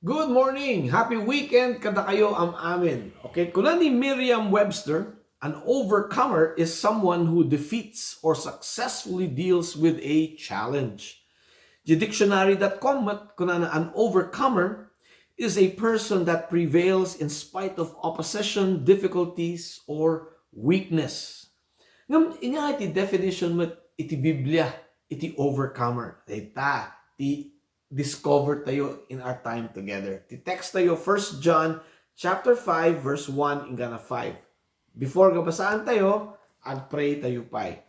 Good morning! Happy weekend kada kayo am amin. Okay, kuna ni Merriam-Webster, an overcomer is someone who defeats or successfully deals with a challenge. Dictionary.com kuna na an overcomer is a person that prevails in spite of opposition, difficulties, or weakness. Ngam inya iti definition met iti Biblia, iti overcomer. Data, ti discover tayo in our time together. Ti text tayo 1 John chapter 5 verse 1 ingana 5. Before gabasaan tayo, ag pray tayo pa.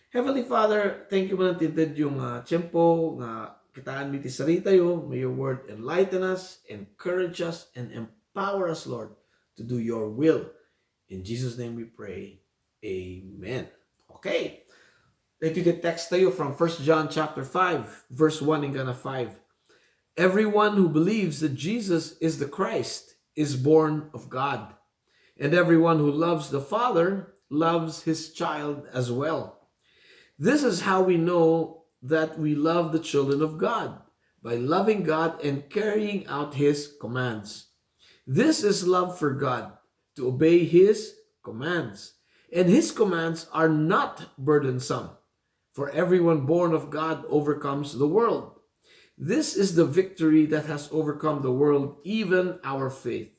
Heavenly Father, thank you man tinted yung tiyempo nga kitaan mi ti sarita tayo. May your word enlighten us, encourage us, and empower us, Lord, to do your will. In Jesus' name we pray. Amen. Okay. Ito yung text tayo from 1 John chapter 5, verse 1 ingana 5. Everyone who believes that Jesus is the Christ is born of God. And everyone who loves the Father loves his child as well. This is how we know that we love the children of God, by loving God and carrying out his commands. This is love for God, to obey his commands. And his commands are not burdensome, for everyone born of God overcomes the world. This is the victory that has overcome the world, even our faith.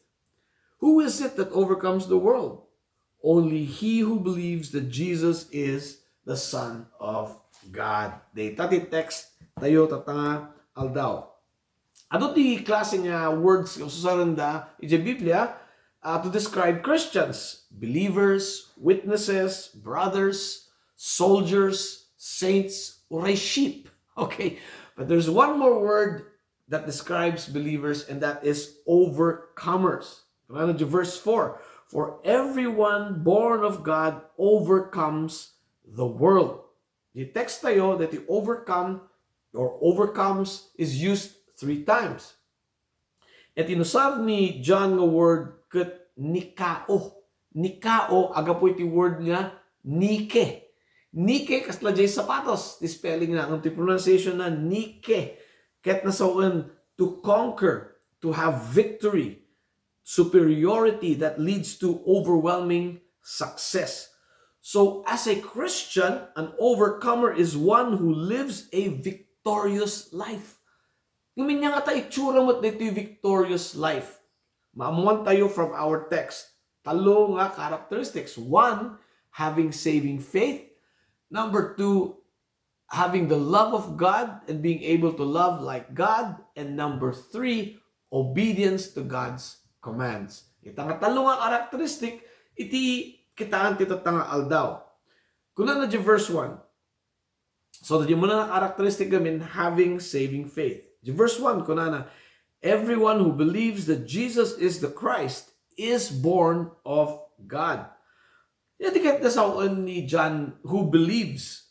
Who is it that overcomes the world? Only he who believes that Jesus is the Son of God. Tati text tayo tatanga aldaw. Ano ti klaseng words yung susaranda iti Biblia to describe Christians, believers, witnesses, brothers, soldiers, saints, or a sheep. Okay, but there's one more word that describes believers, and that is overcomers. Verse 4, for everyone born of God overcomes the world. The text tayo that the overcome or overcomes is used 3 times. At inusar ni John nga word ket nikao. Nikao, aga po iti word nga Nike. Nike, kasla jay sapatos. The spelling na, ang pronunciation na Nike. Ket nasawan to conquer, to have victory, superiority that leads to overwhelming success. So as a Christian, an overcomer is one who lives a victorious life. Ngayon nga tayo itsura mo't dito yung victorious life. Maamuan tayo from our text. Talo nga characteristics. 1, having saving faith. Number 2, having the love of God and being able to love like God. And number 3, obedience to God's commands. Itang talo nga characteristic, iti kitaan tito tanga aldaw. Kuna na di verse 1. So, di mo na characteristic gamin having saving faith. Di verse 1, kuna na, everyone who believes that Jesus is the Christ is born of God. Yan tiket na sa ni John, who believes.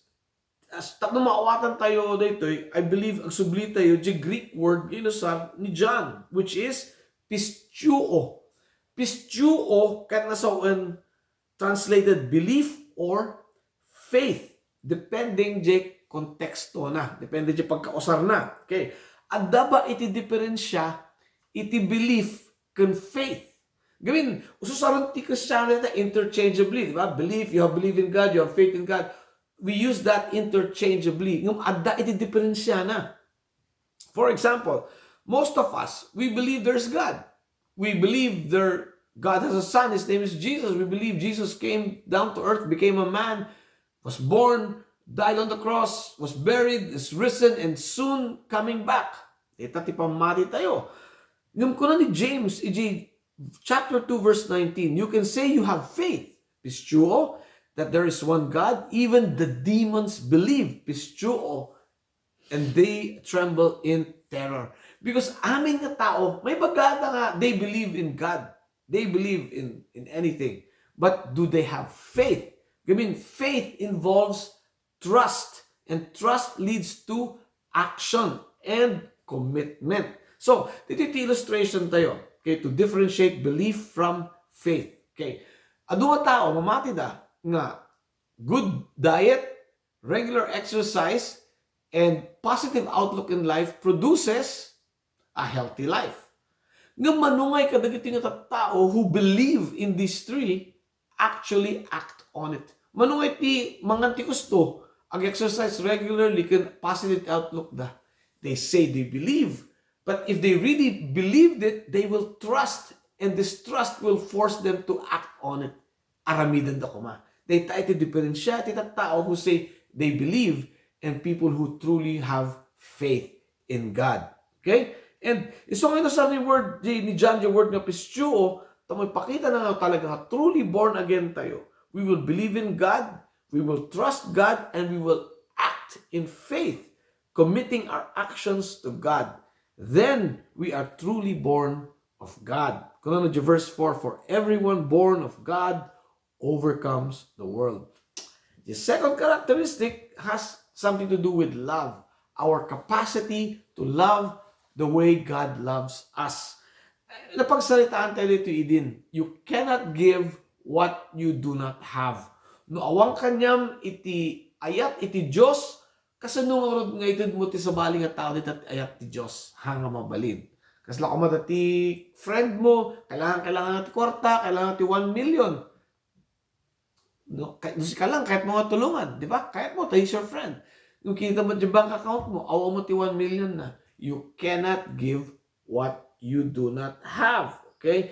As takno maawatan tayo dito, I believe, ang subli tayo, di Greek word, inusar ni John, which is pistuo. Pistuo, kahit na sa translated belief or faith, depending di konteksto na, depende di pagkausar na. Okay. Adda ba iti diferensya, iti belief kan faith? Gawin, ususaron ti Christianity interchangeably, di ba? Belief, you have belief in God, you have faith in God. We use that interchangeably. Ngum adda iti diferensya na. For example, most of us, we believe there's God. We believe God has a son, his name is Jesus. We believe Jesus came down to earth, became a man, was born, died on the cross, was buried, is risen, and soon coming back. Ita ti pamati tayo. Ngam ko na ni James, chapter 2, verse 19, you can say you have faith, pistuo, that there is one God. Even the demons believe, pistuo, and they tremble in terror. Because aming nga tao, may bagada nga, they believe in God. They believe in anything. But do they have faith? I mean, faith involves trust. And trust leads to action and commitment. So, dito illustration tayo. Okay, to differentiate belief from faith. Okay. Adu nga tao, mamati da, nga good diet, regular exercise, and positive outlook in life produces a healthy life. Nga manungay kadagiti nga tao who believe in these three actually act on it. Manungay ti mangan ti gusto, ag-exercise regularly can positive outlook da. They say they believe, but if they really believed it, they will trust, and this trust will force them to act on it. Aramidan da kuma. They try to differentiate ti tao who say they believe and people who truly have faith in God. Okay? And iso nga sa ni word ni John, yung word nga pistuo, tamoy pakita na nga talaga nga truly born again tayo. We will believe in God, we will trust God, and we will act in faith, committing our actions to God. Then we are truly born of God. Kung verse 4, for everyone born of God overcomes the world. The second characteristic has something to do with love. Our capacity to love the way God loves us. Napagsalitaan tayo dito, Eden. You cannot give what you do not have. No awang kanyam iti ayat iti Diyos, kasano nga itid mo ti sabali nga tao dito at ayat ti Diyos, hanga mabalid. Kasla ko ti friend mo, kailangan ti kwarta, kailangan ti 1 million. No, ka lang, kahit mga tulungan, di ba? Kahit mo, he's your friend. Yung kita mo yung bank account mo, awa mo ti 1 million na. You cannot give what you do not have. Okay?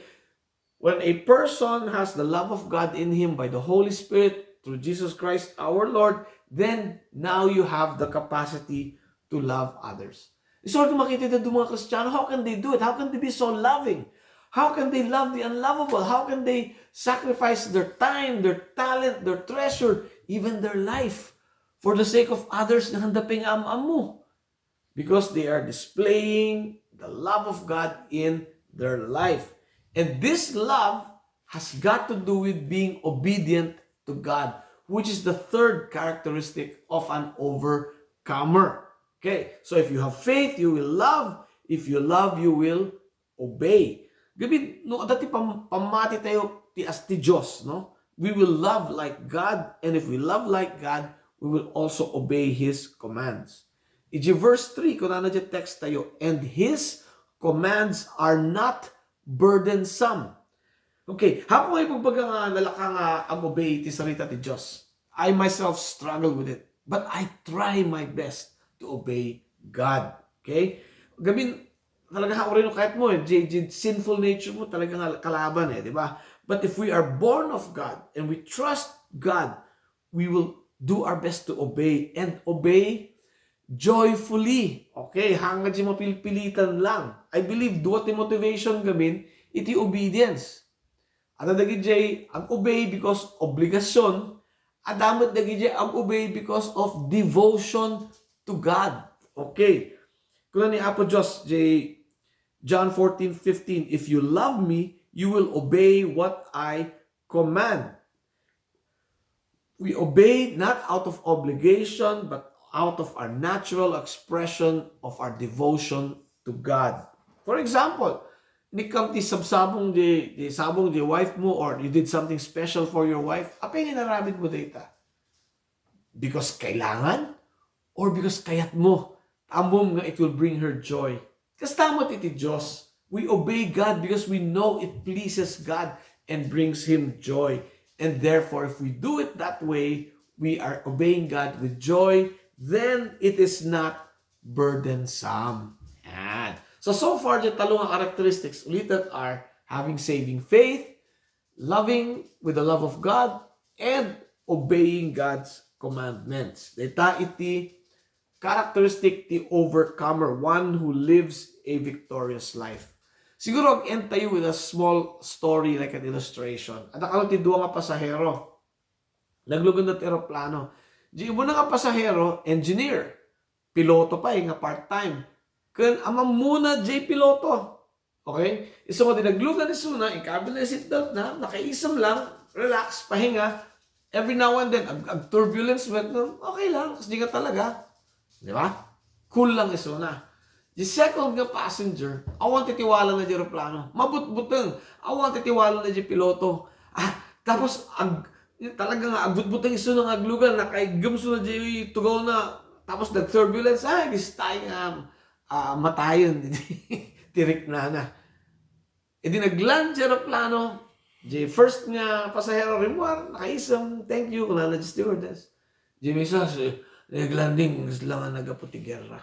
When a person has the love of God in him by the Holy Spirit through Jesus Christ our Lord, then now you have the capacity to love others. So, makita ng mga Kristiyano, how can they do it? How can they be so loving? How can they love the unlovable? How can they sacrifice their time, their talent, their treasure, even their life for the sake of others na handaping am-am mo? Because they are displaying the love of God in their life. And this love has got to do with being obedient to God, which is the third characteristic of an overcomer. Okay, so if you have faith, you will love. If you love, you will obey. Gabi, no, dati pamati tayo ti as ti Diyos, no? We will love like God, and if we love like God, we will also obey His commands. Iji verse 3, kung na text tayo, and His commands are not burdensome. Okay, how ko ay pagbaga nga nalaka nga ang obey ti sarita ti Diyos? I myself struggle with it, but I try my best to obey God. Okay? Gabin, talaga ha rin kahit mo, sinful nature mo talaga nga kalaban di ba? But if we are born of God and we trust God, we will do our best to obey and obey joyfully. Okay, hangad si mapilpilitan lang. I believe duwat ti motivation gamin, iti obedience. At dagiti ang obey because obligasyon, adamot dagiti ang obey because of devotion to God. Okay. Kung ni Apo Diyos, John 14:15, if you love me, you will obey what I command. We obey not out of obligation, but out of our natural expression of our devotion to God. For example, nikam ti sabsabong di wife mo, or you did something special for your wife, apay ninaramid mo data? Because kailangan? Or because kayat mo? Ambom nga it will bring her joy. Kasi tamot iti Diyos. We obey God because we know it pleases God and brings Him joy. And therefore, if we do it that way, we are obeying God with joy, then it is not burdensome. Yan. So far, the talong characteristics ulitin are having saving faith, loving with the love of God, and obeying God's commandments. Dita iti characteristic ti overcomer, one who lives a victorious life. Siguro ag-end tayo with a small story like an illustration. At akalo ti duwa nga pasahero. Naglugod na aeroplano. Di mo na nga pasahero, engineer. Piloto pa nga part-time. Kan amam muna piloto. Okay? Iso nga dinaglugan ni Suna, ikabil na seatbelt na, nakaisam lang, relax, pahinga. Every now and then, turbulence went, okay lang, kasi di nga talaga. Di ba? Cool lang iso na. The second nga passenger, awan titiwala na di aeroplano. Mabutbuteng. Awan titiwala na di piloto. Tapos, talaga nga, agbutbuteng iso na aglugan, nakaigumso na di tugaw na. Tapos, nag-turbulence, gistay nga, matayon. Tirik na na. E di nagland sa aeroplano, di first nga pasahero rimwar, nakaisang thank you, kung na stewardess. Di misas, naglanding, sila nga nagaputi gerra.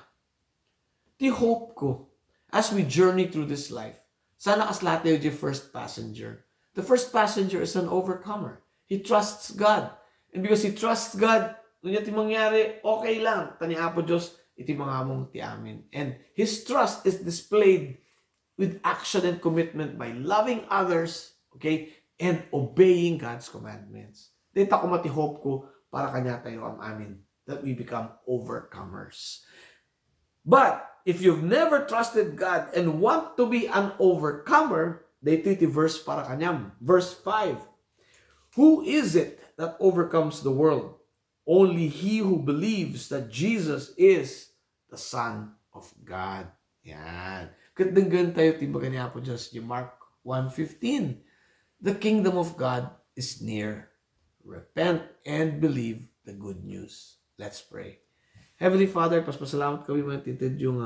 Di hope ko, as we journey through this life, sana kaslate yung first passenger. The first passenger is an overcomer. He trusts God. And because he trusts God, kung ti mangyari, okay lang. Tani Apo Diyos, iti mga mong ti amin. And his trust is displayed with action and commitment by loving others, okay, and obeying God's commandments. Dito ko mati hope ko para kanya tayo ang amin, that we become overcomers. But if you've never trusted God and want to be an overcomer, dito iti verse para kanyam. Verse 5. Who is it that overcomes the world? Only he who believes that Jesus is the Son of God. Yan. Katdanggan tayo timbagan niya po Diyos, yung Mark 1:15. The kingdom of God is near. Repent and believe the good news. Let's pray. Heavenly Father, paspasalamat kami matitid yung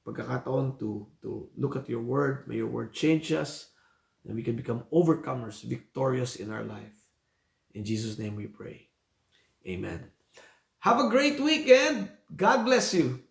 pagkakataon to look at your word. May your word change us and we can become overcomers, victorious in our life. In Jesus' name we pray. Amen. Have a great weekend. God bless you.